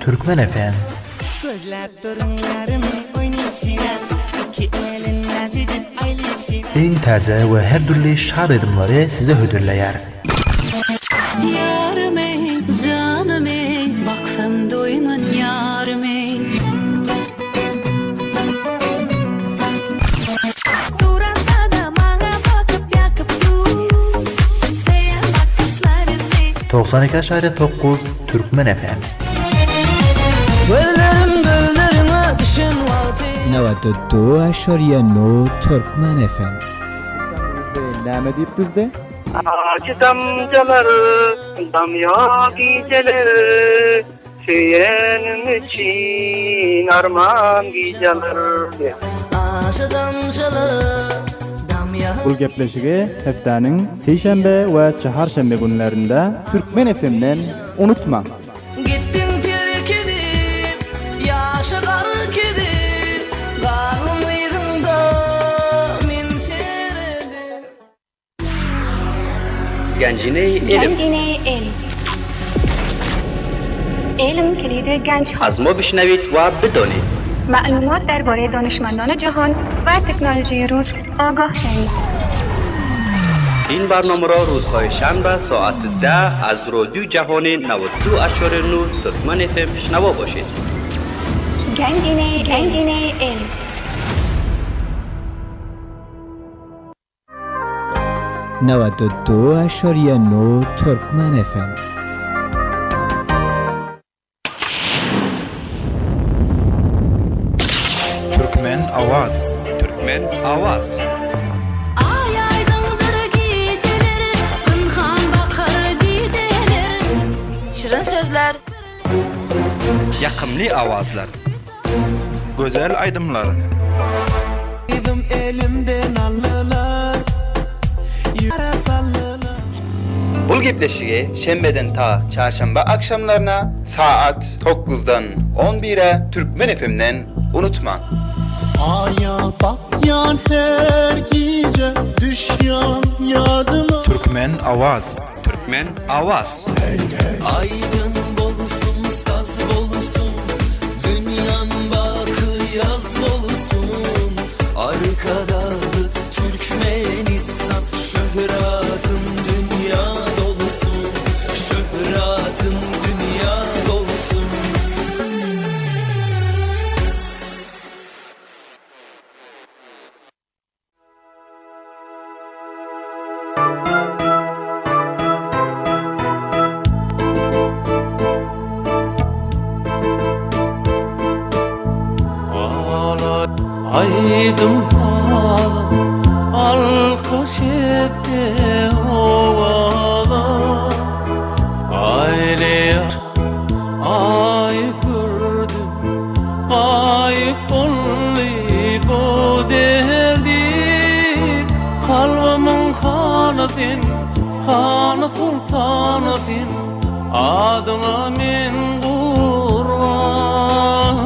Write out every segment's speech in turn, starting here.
Türkmen FM. Gözläp durun ýarymy oýnaýşyna Iki elin näz edip aýlaýşyna. Iň täze we her dürli şad aýdymlary size hödürleýär. Ýarym eý, janym eý, baksam doýman ýarym eý. Suratda-da maňa bakyp ýakyp dur, söýen bakyşlaryny. 92.9 Türkmen FM. Gözlerim gözleriňe düşen wagty. 92.9 Türkmen FM. Näme diýip düzdi? Ajy damjalar damýar gijeler Söýenim üçin arman gijeler diýýär. Ajy damjalar damýar. Bu gepleşigi hepdäniň sişenbe we çaharşenbe günlerinde Türkmen FM-den unutmaň! Gitdiň terk edip, ýaşa gark edip, Galdym yzyňda men seredip. Ganjine-i Elm. Ganjine-i Elm. علم کلید گنج از ما بشنوید و بدانید. معلومات درباره دانشمندان جهان و تکنولوژی روز آگاه شوید. این برنامه را روزهای شنبه ساعت 10 از رادیو جهان 92.9 ترکمن FM شنوا باشید. گنجینه گنجینه علم. 92.9 Türkmen FM. Türkmen Awaz. Türkmen Awaz. Aý aýdyňdyr gijeler, pynhan bakar dideler. Şirin sözler. Ýakymly awazlar. Gözel aýdymlar. Gyzym elimden aldylar Ýara saldylar. Bul gepleşigi şenbeden ta çarşamba akşamlaryna saat tokguzdan on bire Türkmen FM-den unutmaň. Aýa bakýan her gije düşýän ýadyma. Türkmen Awaz. Türkmen Awaz. Aýdym bolsun saz bolsun Dünýäm baky ýaz bolsun Arkadagly Türkmenistan Şöhratyn dünýä dolsun Şöhratyn dünýä dolsun. Aýdym sazyň alkyş etse owaza Aýlaýar aý gördüm gaýyp boldy bu derdim Kalbymyň hany sen hany soltany sen Adyňa men gurban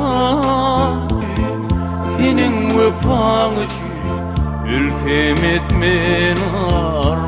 Seniň wepaň üçin ölsem etmen arman.